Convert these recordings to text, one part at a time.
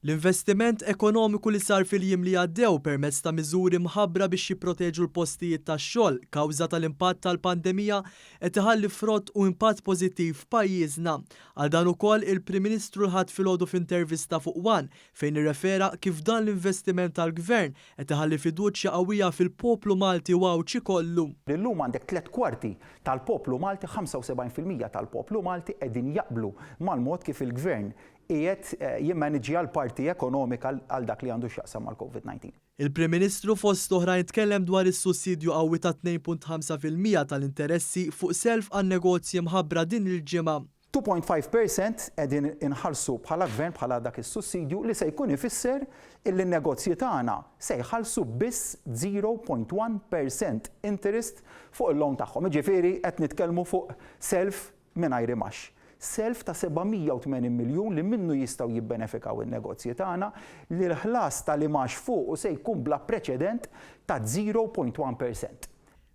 L-investiment ekonomiku li sar fil-jiem li għaddew permezz ta' miżuri mħabbra biex jipproteġu l-postijiet tax-xogħol kawża tal-impatt tal-pandemija qed iħalli frott u impatt pożittiv f'pajjiżna. Għal dan ukoll il-Prim Ministru l-Ħadd filgħodu f'intervista fuq one fejn irrefera kif dan l-investiment tal-Gvern qed iħalli fiduċja qawwija fil-poplu Malti u Għawdxi kollu. Illum għandek tlett kwarti tal-poplu Malti, 75% tal-poplu Malti qegħdin jaqblu mal-mod kif il-Gvern qiegħed jimmaniġġja l-parti ekonomika għal dak li għandu x'jaqsam mal-Covid 19. Il-Prim Ministru fost oħrajn tkellem dwar is-sussidju qawwi ta' 2.5% tal-interessi fuq self għan-negozji mħabbra din il-ġimgħa. 2.5 percent qegħdin inħallsu bħala Gvern bħala dak is-sussidju li se jkun ifisser illi n-negozji tagħna se jħallsu biss 0.1 percent interest fuq il-loan tagħhom. Jiġifieri qed nitkellmu fuq self mingħajr imgħax. Self ta' 780 miljun li minnu jistgħu jibbenefikaw in-negozji tagħna li l-ħlas tal-imgħax fuqu se jkun bla preċedent ta' 0.1%.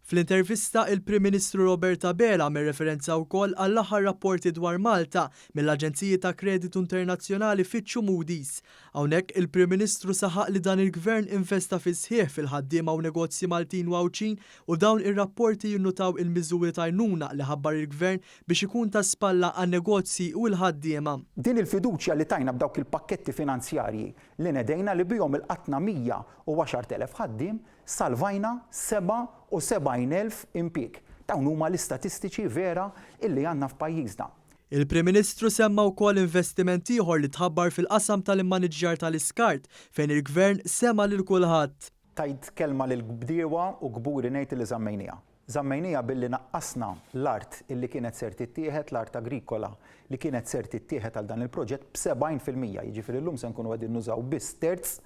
Fl-intervista, il-Prim Ministru Robert Abela għamel referenza wkoll għall-aħħar rapporti dwar Malta mill-Aġenziji ta' Kreditu Internazzjonali Fitch u Moody's. Hawnhekk il-Prim Ministru saħaq li dan il-Gvern investa fis-sħiħ fil-ħaddiema u negozji Maltin u Għawdxin u dawn ir-rapporti jinnutaw il-miżuri ta' għajnuna li ħabbar il-Gvern biex ikun ta' spalla għan-negozji u l-ħaddiema. Din il-fiduċja li tajna b'dawk il-pakketti finanzjarji li nedejna li bihom ilqatna 110,000 ħaddiem, salvajna 77,000 impjieg. Dawn huma l-istatistiċi vera illi għandna f'pajjiżna. Il-Prim Ministru semma wkoll investiment ieħor li tħabbar fil-qasam tal-immaniġġjar tal-iskart fejn il-Gvern sema' lil kulħadd. Tajt kelma lill-bdiewa u kburi ngħid illi żammejniha. Żammejniha billi naqqasna l-art illi kienet ser tittieħed, l-art agrikola li kienet ser tittieħed għal dan il-proġett b'70%, jiġifieri llum se nkunu qegħdin nużaw biss terz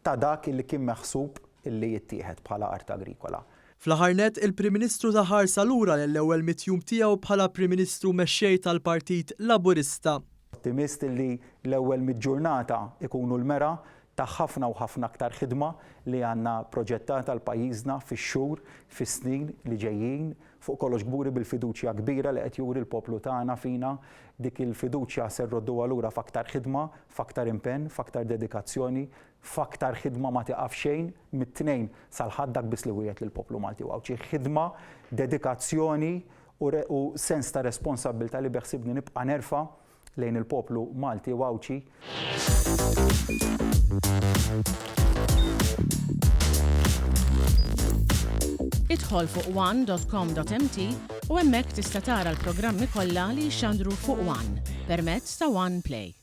ta' dak illi kien meħsub illi jittieħed bħala art agrikola. Fl-aħħar nett, il-Prim Ministru ta ħarsa lura lejn l-ewwel 100 jum tiegħu bħala Prim Ministru mexxej tal-Partit Laburista. Ottimist illi l-ewwel 100 ġurnata ikunu l-mera ta' ħafna u ħafna aktar ħidma li għandna proġettata għal pajjiżna fix-xhur, fis-snin li ġejjin. Fuq kollox kburi bil-fiduċja kbira li qed juri l-poplu tagħna fina. Dik il-fiduċja se rrodduha lura f'aktar ħidma, f'aktar impenn, f'aktar dedikazzjoni, f'aktar ħidma ma tieqaf xejn mit-Tnejn sal-Ħadd dak biss li wiegħed lill-poplu Malti u Għawdxi. Ħidma, dedikazzjoni u sens ta' responsabbiltà li beħsibni nibqa' nerfa' lejn il-poplu Malti u Għawdxi. Idħol fuq one.com.mt u hemmhekk tista' tara l-programmi kollha li jixxandru fuq One permezz ta' One Play.